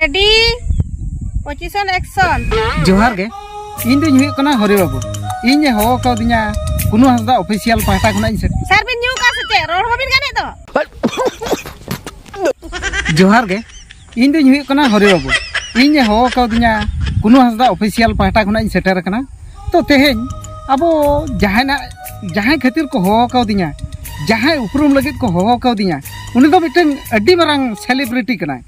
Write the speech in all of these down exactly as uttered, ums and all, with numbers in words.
Ready, position, action. ᱡᱚᱦᱟᱨ ᱜᱮ, ᱤᱧ ᱫᱩᱧ ᱦᱩᱭᱩᱜ ᱠᱟᱱᱟ ᱦᱚᱨᱤ ᱵᱟᱹᱵᱩ᱾ ᱤᱧ ᱮ ᱦᱚᱦᱚ ᱠᱟᱣᱫᱤᱧᱟ ᱠᱩᱱᱩ ᱦᱟᱸᱥᱫᱟ ᱚᱯᱷᱤᱥᱤᱭᱟᱞ ᱯᱟᱦᱴᱟ ᱠᱷᱚᱱᱟᱜ ᱤᱧ ᱥᱮᱴᱮᱨ᱾ ᱥᱟᱨ ᱵᱤᱱ ᱧᱩ ᱠᱟᱜᱼᱟ ᱥᱮ ᱪᱮᱫ? ᱨᱚᱲ ᱦᱚᱸ ᱵᱟᱹᱵᱤᱱ ᱜᱟᱱᱮᱫ ᱫᱚ᱾ ᱡᱚᱦᱟᱨ ᱜᱮ, ᱤᱧ ᱫᱩᱧ ᱦᱩᱭᱩᱜ ᱠᱟᱱᱟ ᱦᱚᱨᱤ ᱵᱟᱹᱵᱩ᱾ ᱤᱧ ᱮ ᱦᱚᱦᱚ ᱠᱟᱣᱫᱤᱧᱟ ᱠᱩᱱᱩ ᱦᱟᱸᱥᱫᱟ ᱚᱯᱷᱤᱥᱤᱭᱟᱞ ᱯᱟᱦᱴᱟ ᱠᱷᱚᱱᱟᱜ ᱤᱧ ᱥᱮᱴᱮᱨ ᱟᱠᱟᱱᱟ᱾ ᱛᱚ ᱛᱮᱦᱮᱧ ᱟᱵᱚ ᱡᱟᱦᱟᱸᱭ ᱱᱟᱜ, ᱡᱟᱦᱟᱸᱭ ᱠᱷᱟᱹᱛᱤᱨ ᱠᱚ ᱦᱚᱦᱚ ᱠᱟᱣᱫᱤᱧᱟ, ᱡᱟᱦᱟᱸᱭ ᱩᱯᱨᱩᱢ ᱞᱟᱹᱜᱤᱫ ᱠᱚ ᱦᱚᱦᱚ ᱠᱟᱣᱫᱤᱧᱟ, ᱩᱱᱤ ᱫᱚ ᱢᱤᱫᱴᱟᱝ ᱟᱹᱰᱤ ᱢᱟᱨᱟᱝ ᱥᱮᱞᱤᱵᱨᱤᱴᱤ ᱠᱟᱱᱟᱭ᱾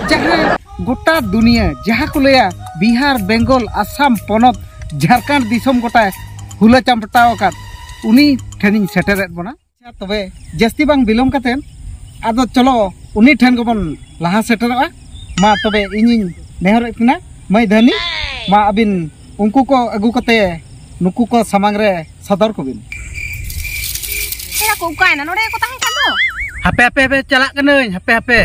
ᱡᱟᱦᱟᱸᱭ ᱜᱚᱴᱟ ᱫᱩᱱᱤᱭᱟᱹ, ᱡᱟᱦᱟᱸ ᱠᱚ ᱞᱟᱹᱭᱟ ᱵᱤᱦᱟᱨ, ᱵᱮᱝᱜᱚᱞ, ᱟᱥᱟᱢ ᱯᱚᱱᱚᱛ, ᱡᱷᱟᱲᱠᱷᱚᱸᱰ ᱫᱤᱥᱚᱢ ᱜᱚᱴᱟᱭ ᱦᱩᱞᱟᱹ ᱪᱟᱢᱴᱟᱣ ᱟᱠᱟᱫ, ᱩᱱᱤ ᱴᱷᱮᱱᱤᱧ ᱥᱮᱴᱮᱨᱮᱫ ᱵᱚᱱᱟ᱾ ᱟᱪᱪᱷᱟ, ᱛᱚᱵᱮ ᱡᱟᱹᱥᱛᱤ ᱵᱟᱝ ᱵᱤᱞᱚᱢ ᱠᱟᱛᱮ ᱟᱫᱚ ᱪᱚᱞᱚ ᱩᱱᱤ ᱴᱷᱮᱱ ᱜᱮᱵᱚᱱ ᱞᱟᱦᱟ ᱥᱮᱴᱮᱨᱚᱜᱼᱟ᱾ ᱢᱟ ᱛᱚᱵᱮ ᱤᱧᱤᱧ ᱱᱮᱦᱚᱨᱮᱫ ᱠᱤᱱᱟ, ᱢᱟᱹᱭ ᱫᱷᱟᱹᱱᱤ, ᱢᱟ ᱟᱹᱵᱤᱱ ᱩᱱᱠᱩ ᱠᱚ ᱟᱹᱜᱩ ᱠᱟᱛᱮ ᱱᱩᱠᱩ ᱠᱚ ᱥᱟᱢᱟᱝ ᱨᱮ ᱥᱚᱫᱚᱨ ᱠᱚᱵᱤᱱ᱾ ᱮᱨᱟ ᱠᱚ ᱚᱠᱟᱭᱮᱱᱟ? ᱱᱚᱰᱮ ᱜᱮᱠᱚ ᱛᱟᱦᱮᱸ ᱠᱟᱱ ᱫᱚ᱾ ᱦᱟᱯᱮ, ᱦᱟᱯᱮ, ᱦᱟᱯᱮ, ᱪᱟᱞᱟᱜ ᱠᱟᱹᱱᱟᱹᱧ, ᱦᱟᱯᱮ, ᱦᱟᱯᱮ᱾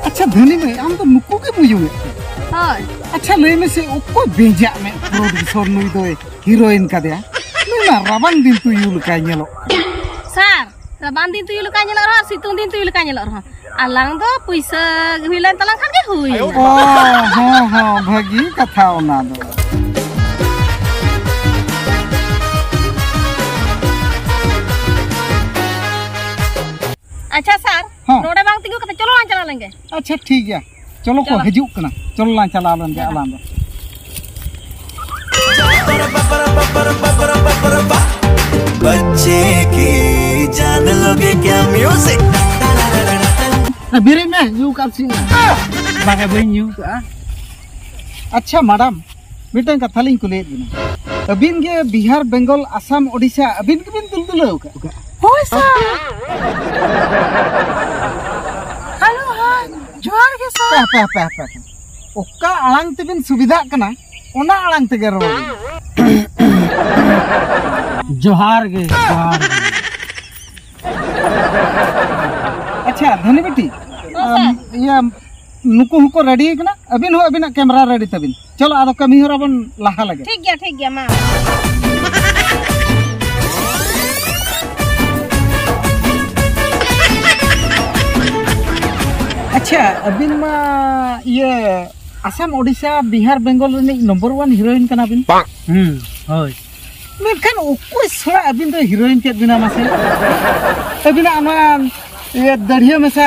ᱟᱪᱪᱷᱟ ᱫᱷᱟᱹᱱᱤ ᱢᱟᱹᱭ, ᱟᱢ ᱫᱚ ᱱᱩᱠᱩ ᱜᱮᱢ ᱩᱭᱩᱝ ᱮᱫ ᱠᱚᱣᱟ? ᱦᱳᱭ᱾ ᱟᱪᱪᱷᱟ ᱞᱟᱹᱭ ᱢᱮᱥᱮ, ᱚᱠᱚᱭ ᱵᱮᱸᱡᱟᱜ ᱢᱮ ᱯᱨᱚᱰᱩᱥᱚᱨ ᱱᱩᱭ ᱫᱚᱭ ᱦᱤᱨᱳᱭᱤᱱ ᱠᱟᱫᱮᱭᱟ? ᱱᱩᱭ ᱢᱟ ᱨᱟᱵᱟᱝ ᱫᱤᱱ ᱛᱩᱭᱩ ᱞᱮᱠᱟᱭ ᱧᱮᱞᱚᱜ ᱠᱟᱱᱟ᱾ ᱥᱟᱨ, ᱨᱟᱵᱟᱝ ᱫᱤᱱ ᱛᱩᱭᱩ ᱞᱮᱠᱟᱭ ᱧᱮᱞᱚᱜ ᱨᱮᱦᱚᱸ ᱟᱨ ᱥᱤᱛᱩᱝ ᱫᱤᱱ ᱛᱩᱭᱩ ᱞᱮᱠᱟᱭ ᱧᱮᱞᱚᱜ ᱨᱮᱦᱚᱸ, ᱟᱞᱟᱝ ᱫᱚ ᱯᱩᱭᱥᱟᱹ ᱦᱩᱭ ᱞᱮᱱ ᱛᱟᱞᱟᱝ ᱠᱷᱟᱱ ᱜᱮ ᱦᱩᱭ᱾ ᱚ ᱦᱚᱸ ᱦᱚᱸ, ᱵᱷᱟᱹᱜᱤ ᱠᱟᱛᱷᱟ ᱚᱱᱟ ᱫᱚ᱾ ᱟᱪᱪᱷᱟ ᱥᱟᱨ, ᱦᱚᱸ᱾ ᱱᱚᱰᱮ ᱵᱟᱝ ᱛᱤᱸᱜᱩ ᱠᱟᱛᱮ ᱪᱚᱞᱚ ᱞᱟᱝ ᱪᱟᱞᱟᱣ ᱞᱮᱱ ᱜᱮ᱾ ᱟᱪᱪᱷᱟ ᱴᱷᱤᱠ ᱜᱮᱭᱟ, ᱪᱚᱞᱚ ᱠᱚ ᱪᱚᱞᱚ᱾ ᱦᱤᱡᱩᱜ ᱠᱟᱱᱟ, ᱪᱚᱞᱚ ᱞᱟᱝ ᱪᱟᱞᱟᱣ ᱞᱮᱱ ᱜᱮ ᱟᱞᱟᱝ ᱫᱚ᱾ ᱵᱚᱪᱪᱮ ᱠᱤ ᱡᱟᱱ ᱞᱳᱜᱮ ᱠᱭᱟ ᱢᱭᱩᱡᱤᱠ? ᱵᱮᱨᱮᱫ ᱢᱮ, ᱧᱩ ᱠᱟᱜ ᱥᱤᱧ᱾ ᱵᱟᱝᱟ, ᱵᱟᱹᱧ ᱧᱩ ᱠᱟᱜᱼᱟ᱾ ᱟᱪᱪᱷᱟ ᱢᱮᱰᱟᱢ, ᱢᱤᱫᱴᱟᱝ ᱠᱟᱛᱷᱟ ᱞᱤᱧ ᱠᱩᱞᱤᱭᱮᱫ ᱵᱤᱱᱟ, ᱟᱹᱵᱤᱱ ᱜᱮ ᱵᱤᱦᱟᱨ, ᱵᱮᱝᱜᱚᱞ, ᱟᱥᱟᱢ, ᱳᱰᱤᱥᱟ ᱟᱹᱵᱤᱱ ᱜᱮᱵᱤᱱ ᱫᱩᱞ ᱫᱩᱞᱟᱹᱣ ᱟᱠᱟᱫ? ᱦᱳᱭ ᱥᱟᱨ᱾ ᱦᱟᱯᱮ, ᱦᱟᱯᱮ, ᱦᱟᱯᱮ, ᱦᱟᱯᱮ᱾ ᱚᱠᱟ ᱟᱲᱟᱝ ᱛᱮᱵᱤᱱ ᱥᱩᱵᱤᱫᱷᱟᱜ ᱠᱟᱱᱟ, ᱚᱱᱟ ᱟᱲᱟᱝ ᱛᱮᱜᱮ ᱨᱚᱲ ᱵᱤᱱ᱾ ᱡᱚᱦᱟᱨ ᱜᱮ, ᱡᱚᱦᱟᱨ ᱜᱮ᱾ ᱟᱪᱪᱷᱟ, ᱫᱷᱚᱱᱤ ᱵᱤᱴᱤ, ᱦᱮᱸ, ᱟᱢ, ᱥᱟᱨ᱾ ᱤᱭᱟᱹ, ᱱᱩᱠᱩ ᱦᱚᱸᱠᱚ ᱨᱮᱰᱤ ᱠᱟᱱᱟ, ᱟᱹᱵᱤᱱ ᱦᱚᱸ ᱟᱹᱵᱤᱱᱟᱜ ᱠᱮᱢᱨᱟ ᱨᱮᱰᱤ ᱛᱟᱹᱵᱤᱱ᱾ ᱪᱚᱞᱚ, ᱟᱫᱚ ᱠᱟᱹᱢᱤ ᱦᱚᱨᱟ ᱵᱚᱱ ᱞᱟᱦᱟ ᱞᱮᱜᱮ᱾ ᱴᱷᱤᱠ ᱜᱮᱭᱟ, ᱴᱷᱤᱠ ᱜᱮᱭᱟ, ᱢᱟ᱾ ᱟᱪᱪᱷᱟ, ᱟᱹᱵᱤᱱ ᱢᱟ ᱤᱭᱟᱹ ᱟᱥᱟᱢ, ᱳᱰᱤᱥᱟ, ᱵᱤᱦᱟᱨ, ᱵᱮᱝᱜᱚᱞ ᱨᱤᱱᱤᱡ ᱱᱚᱢᱵᱚᱨ ᱳᱣᱟᱱ ᱦᱤᱨᱳᱭᱤᱱ ᱠᱟᱱᱟ ᱵᱤᱱ᱾ ᱦᱩᱸ, ᱦᱳᱭ᱾ ᱢᱮᱱᱠᱷᱟᱱ ᱚᱠᱚᱭ ᱥᱚᱲᱟ ᱟᱹᱵᱤᱱ ᱫᱚ ᱦᱤᱨᱳᱭᱤᱱ ᱠᱮᱫ ᱵᱤᱱᱟ ᱢᱟᱥᱮ? ᱟᱹᱵᱤᱱᱟᱜ ᱚᱱᱟ ᱤᱭᱟᱹ ᱫᱟᱹᱲᱦᱤᱭᱟᱹ ᱢᱮᱥᱟ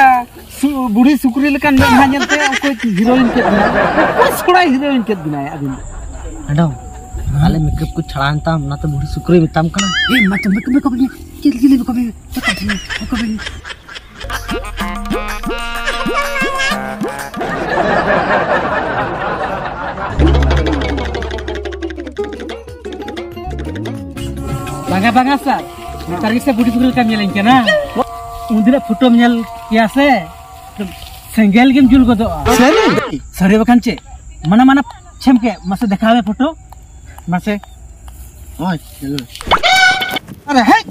ᱥᱩ-, ᱵᱩᱲᱦᱤ ᱥᱩᱠᱨᱤ ᱞᱮᱠᱟᱱ ᱢᱮᱫᱦᱟ ᱧᱮᱞᱛᱮ ᱚᱠᱚᱭ ᱦᱤᱨᱳᱭᱤᱱ ᱠᱮᱫ ᱵᱤᱱᱟ? ᱚᱠᱚᱭ ᱥᱚᱲᱟᱭ ᱦᱤᱨᱳᱭᱤᱱ ᱠᱮᱫ ᱵᱤᱱᱟᱭ ᱟᱹᱵᱤᱱ ᱫᱚ? ᱢᱮᱰᱟᱢ, ᱟᱞᱮ ᱢᱮᱠᱟᱯ ᱠᱚ ᱪᱷᱟᱲᱟᱣᱮᱱ ᱛᱟᱢ, ᱚᱱᱟᱛᱮ ᱵᱩᱲᱦᱤ ᱥᱩᱠᱨᱤ ᱢᱮᱛᱟᱢ ᱠᱟᱱᱟ᱾ ᱮ, ᱢᱟ ᱛᱚ, ᱢᱮᱠᱟᱯ, ᱢᱮᱠᱟᱯ, ᱪᱮᱫ ᱞᱟᱹᱜᱤᱫ ᱢᱮᱠᱟᱯ, ᱢᱮᱠᱟᱯ, ᱢᱮᱠᱟᱯ? ᱵᱟᱝᱟ, ᱵᱟᱝᱟ, ᱥᱟᱨ᱾ ᱱᱮᱛᱟᱨ ᱜᱮ ᱥᱮ ᱵᱩᱰᱷᱤ ᱥᱩᱠᱨᱤ ᱞᱮᱠᱟᱢ ᱧᱮᱞᱤᱧ ᱠᱟᱱᱟ᱾ ᱩᱱᱫᱤᱱᱟᱜ ᱯᱷᱳᱴᱳᱢ ᱧᱮᱞ ᱠᱮᱭᱟ ᱥᱮ, ᱥᱮᱸᱜᱮᱞ ᱜᱮᱢ ᱡᱩᱞ ᱜᱚᱫᱚᱜᱼᱟ᱾ ᱥᱟᱹᱨᱤ? ᱥᱟᱹᱨᱤ ᱵᱟᱠᱷᱟᱱ ᱪᱮᱫ? ᱢᱟᱱᱟ, ᱢᱟᱱᱟ, ᱪᱷᱮᱢᱠᱮ, ᱢᱟᱥᱮ ᱫᱮᱠᱷᱟᱣ ᱢᱮ ᱯᱷᱳᱴᱳ᱾ ᱢᱟᱥᱮ᱾ ᱦᱳᱭ, ᱪᱚᱞᱚ᱾ ᱟᱨᱮ, ᱦᱮᱡ!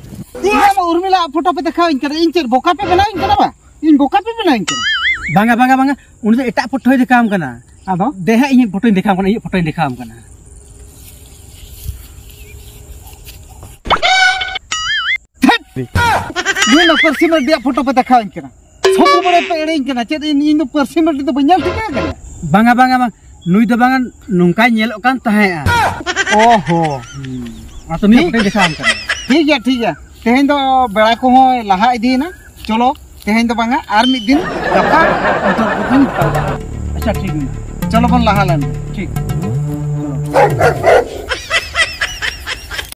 ᱤᱧ ᱢᱟ ᱩᱨᱢᱤᱞᱟ ᱯᱷᱳᱴᱳ ᱯᱮ ᱫᱮᱠᱷᱟᱣᱤᱧ ᱠᱟᱱᱟ᱾ ᱤᱧ ᱪᱮᱫ ᱵᱚᱠᱟ ᱯᱮ ᱵᱮᱱᱟᱣᱤᱧ ᱠᱟᱱᱟ ᱵᱟ? ᱤᱧ ᱵᱚᱠᱟ ᱯᱮ ᱵᱮᱱᱟᱣᱤᱧ ᱠᱟᱱᱟ? ᱵᱟᱝᱟ, ᱵᱟᱝᱟ, ᱵᱟᱝᱟ᱾ ᱩᱱᱤ ᱫᱚ ᱮᱴᱟᱜ ᱯᱷᱳᱴᱳᱭ ᱫᱮᱠᱷᱟᱣᱟᱢ ᱠᱟᱱᱟ᱾ ᱟᱫᱚ? ᱫᱮ ᱦᱟᱸᱜ, ᱤᱧᱟᱹᱜ ᱯᱷᱳᱴᱳᱧ ᱫᱮᱠᱷᱟᱣᱟᱢ ᱠᱟᱱᱟ, ᱤᱧᱟᱹᱜ ᱯᱷᱳᱴᱳᱧ ᱫᱮᱠᱷᱟᱣᱟᱢ ᱠᱟᱱᱟ᱾ ᱫᱷᱮᱴ! ᱱᱩᱭ ᱢᱟ ᱯᱟᱹᱨᱥᱤ ᱢᱟᱹᱨᱰᱤᱭᱟᱜ ᱯᱷᱳᱴᱳ ᱯᱮ ᱫᱮᱠᱷᱟᱣᱟᱹᱧ ᱠᱟᱱᱟ᱾ ᱥᱚᱵ ᱥᱚᱢᱚᱭ ᱯᱮ ᱮᱲᱮᱧ ᱠᱟᱱᱟ᱾ ᱪᱮᱫ ᱤᱧ, ᱤᱧ ᱫᱚ ᱯᱟᱹᱨᱥᱤ ᱢᱟᱹᱨᱰᱤ ᱫᱚ ᱵᱟᱹᱧ ᱧᱮᱞ ᱴᱷᱤᱠᱟᱹ ᱟᱠᱟᱫᱮᱭᱟ? ᱵᱟᱝᱟ, ᱵᱟᱝᱟ, ᱵᱟᱝ᱾ ᱱᱩᱭ ᱫᱚ ᱵᱟᱝᱟ, ᱱᱚᱝᱠᱟᱭ ᱧᱮᱞᱚᱜ ᱠᱟᱱ ᱛᱟᱦᱮᱸᱜᱼᱟ᱾ ᱚ ᱦᱚ᱾ ᱦᱩᱸ᱾ ᱚᱱᱟᱛᱮ ᱱᱩᱭᱟᱜ ᱴᱷᱤᱠ᱾ ᱯᱷᱳᱴᱳᱧ ᱫᱮᱠᱷᱟᱣᱟᱢ ᱠᱟᱱᱟ᱾ ᱴᱷᱤᱠ ᱜᱮᱭᱟ, ᱴᱷᱤᱠ ᱜᱮᱭᱟ᱾ ᱛᱮᱦᱮᱧ ᱫᱚ ᱵᱮᱲᱟ ᱠᱚᱦᱚᱸᱭ ᱞᱟᱦᱟ ᱤᱫᱤᱭᱮᱱᱟ᱾ ᱪᱚᱞᱚ, ᱛᱮᱦᱮᱧ ᱫᱚ ᱵᱟᱝᱟ, ᱟᱨ ᱢᱤᱫ ᱫᱤᱱ ᱜᱟᱯᱟ ᱩᱛᱟᱹᱨ ᱠᱚᱵᱚᱱ ᱧᱟᱯᱟᱢᱟ᱾ ᱟᱪᱪᱷᱟ, ᱴᱷᱤᱠ ᱢᱮᱱᱟᱜᱼᱟ᱾ ᱪᱚᱞᱚ ᱵᱚᱱ ᱞᱟᱦᱟ ᱞᱮᱱ ᱜᱮ᱾ ᱴᱷᱤᱠ᱾ ᱪᱚᱞᱚ᱾